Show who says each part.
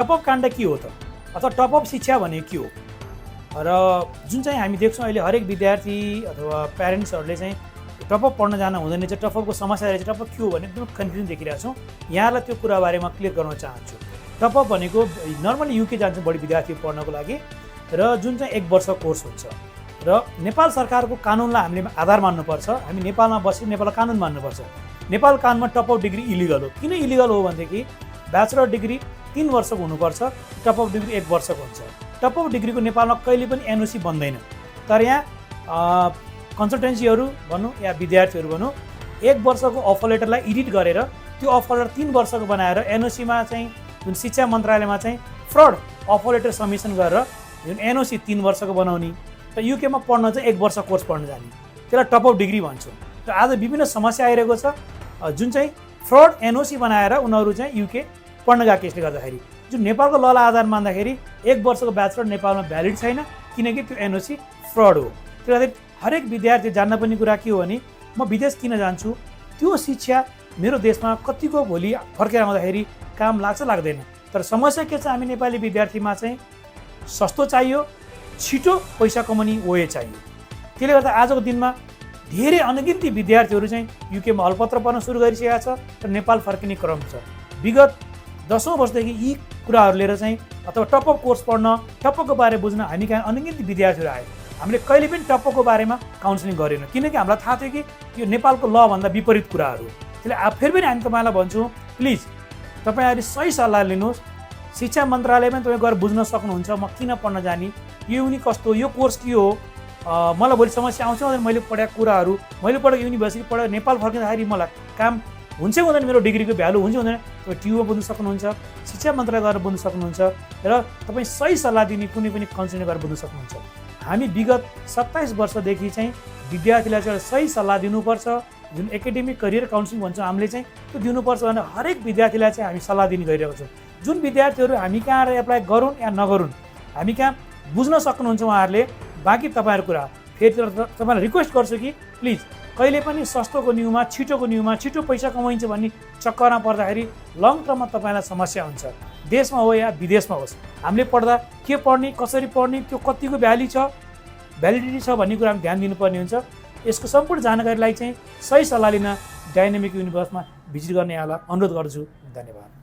Speaker 1: Top-up काण्ड के हो त अथवा टपअप शिक्षा भने के हो र जुन चाहिँ हामी देख्छौँ अहिले हरेक विद्यार्थी अथवा प्यारेन्ट्सहरूले चाहिँ टपअप पढ्न जान हुँदैन चाहिँ टपअपको समस्या रहेछ टपअप के हो भने एकदम कन्फ्युजन देखिरहेको छौँ। यहाँलाई त्यो कुरा बारेमा क्लियर गर्न चाहन्छु। टपअप भनेको नर्मली युके जान्छ बढी विद्यार्थी पढ्नको लागि र जुन चाहिँ 1 वर्ष कोर्स हुन्छ र नेपाल सरकारको कानुनलाई हामीले आधार मान्नुपर्छ। हामी नेपालमा बसेर नेपालको कानुन मान्नुपर्छ। नेपाल कानुनमा टपअप डिग्री इलिगल हो। किन इलिगल हो भनेदेखि ब्याचलर डिग्री 3 वर्षको हुनुपर्छ, टपअप डिग्री 1 वर्षको हुन्छ। टपअप डिग्रीको नेपालमा कहिले पनि एनओसी बन्दैन। तर यहाँ कन्सल्टेन्सीहरू भनौँ या विद्यार्थीहरू भनौँ 1 वर्षको अफर लेटरलाई एडिट गरेर त्यो अफर लेटर 3 वर्षको बनाएर एनओसीमा चाहिँ जुन शिक्षा मन्त्रालयमा चाहिँ फ्रड अफर लेटर सबमिसन गरेर जुन एनओसी 3 वर्षको बनाउने र युकेमा पढ्न चाहिँ 1 वर्ष कोर्स पढ्न जाने त्यसलाई टपअप डिग्री भन्छौँ। र आज विभिन्न समस्या आइरहेको छ जुन चाहिँ फ्रड एनओसी बनाएर उनीहरू चाहिँ युके पढ्न गएको यसले गर्दाखेरि जुन नेपालको ललाई आधार मान्दाखेरि 1 वर्षको ब्याचलर नेपालमा भ्यालिड छैन किनकि त्यो एनओसी फ्रड हो। त्यो गर्दा हरेक विद्यार्थी जान्न पर्ने कुरा के हो भने म विदेश किन जान्छु, त्यो शिक्षा मेरो देशमा कतिको भोलि फर्केर आउँदाखेरि काम लाग्छ लाग्दैन। तर समस्या के छ हामी नेपाली विद्यार्थीमा चाहिँ सस्तो चाहियो, छिटो पैसा कमाउने वे चाहियो। त्यसले गर्दा आजको दिनमा धेरै अनगिन्ती विद्यार्थीहरू चाहिँ युकेमा हलपत्र पढ्न सुरु गरिसकेका छ र नेपाल फर्किने क्रम छ। विगत 10औं वर्षदेखि यी कुराहरू लिएर चाहिँ अथवा टपअप कोर्स पढ्न टपअपको बारे बुझ्न हामी कहाँ अनगिन्ती विद्यार्थीहरू आए। हामीले कहिले पनि टपअपको बारेमा काउन्सिलिङ गरेनौँ किनकि हामीलाई थाहा थियो कि यो नेपालको लभन्दा विपरीत कुराहरू। त्यसले फेरि पनि हामी तपाईँलाई भन्छौँ प्लिज तपाईँहरूले सही सल्लाह लिनुहोस्। शिक्षा मन्त्रालयमा तपाईँ गएर बुझ्न सक्नुहुन्छ म किन पढ्न जाने, यो युनि कस्तो, यो कोर्स के हो, मलाई भोलि समस्या आउँछ भने मैले पढेको कुराहरू मैले पढेको युनिभर्सिटी पढेर नेपाल फर्किँदाखेरि मलाई काम हुन्छ हुँदैन, मेरो डिग्रीको भ्यालु हुन्छ हुँदैन, तपाईँ टियुमा बुझ्न सक्नुहुन्छ, शिक्षा मन्त्रालय गएर बुझ्न सक्नुहुन्छ र तपाईँ सही सल्लाह दिने कुनै पनि काउन्सिलिङ गरेर बुझ्न सक्नुहुन्छ। हामी विगत 27 वर्षदेखि चाहिँ विद्यार्थीलाई चाहिँ सही सल्लाह दिनुपर्छ। जुन एकाडेमिक करियर काउन्सिलिङ भन्छौँ हामीले चाहिँ त्यो दिनुपर्छ भनेर हरेक विद्यार्थीलाई चाहिँ हामी सल्लाह दिने गरिरहेको छौँ। जुन विद्यार्थीहरू हामी कहाँ एप्लाई गरौँ या नगरौँ हामी कहाँ बुझ्न सक्नुहुन्छ उहाँहरूले। बाँकी तपाईँहरूको कुरा फेरि तपाईँलाई रिक्वेस्ट गर्छु कि प्लिज कहिले पनि सस्तोको न्युमा छिटो पैसा कमाइन्छ भन्ने चक्करमा पर्दाखेरि लङ टर्ममा तपाईँलाई समस्या हुन्छ। देशमा हो या विदेशमा होस् हामीले पढ्दा के पढ्ने, कसरी पढ्ने, त्यो कतिको भ्यालिडिटी छ भन्ने कुरा हामी ध्यान दिनुपर्ने हुन्छ। यसको सम्पूर्ण जानकारीलाई चाहिँ सही सल्लाह लिन डाइनामिक युनिभर्समा भिजिट गर्ने यहाँलाई अनुरोध गर्छु। धन्यवाद।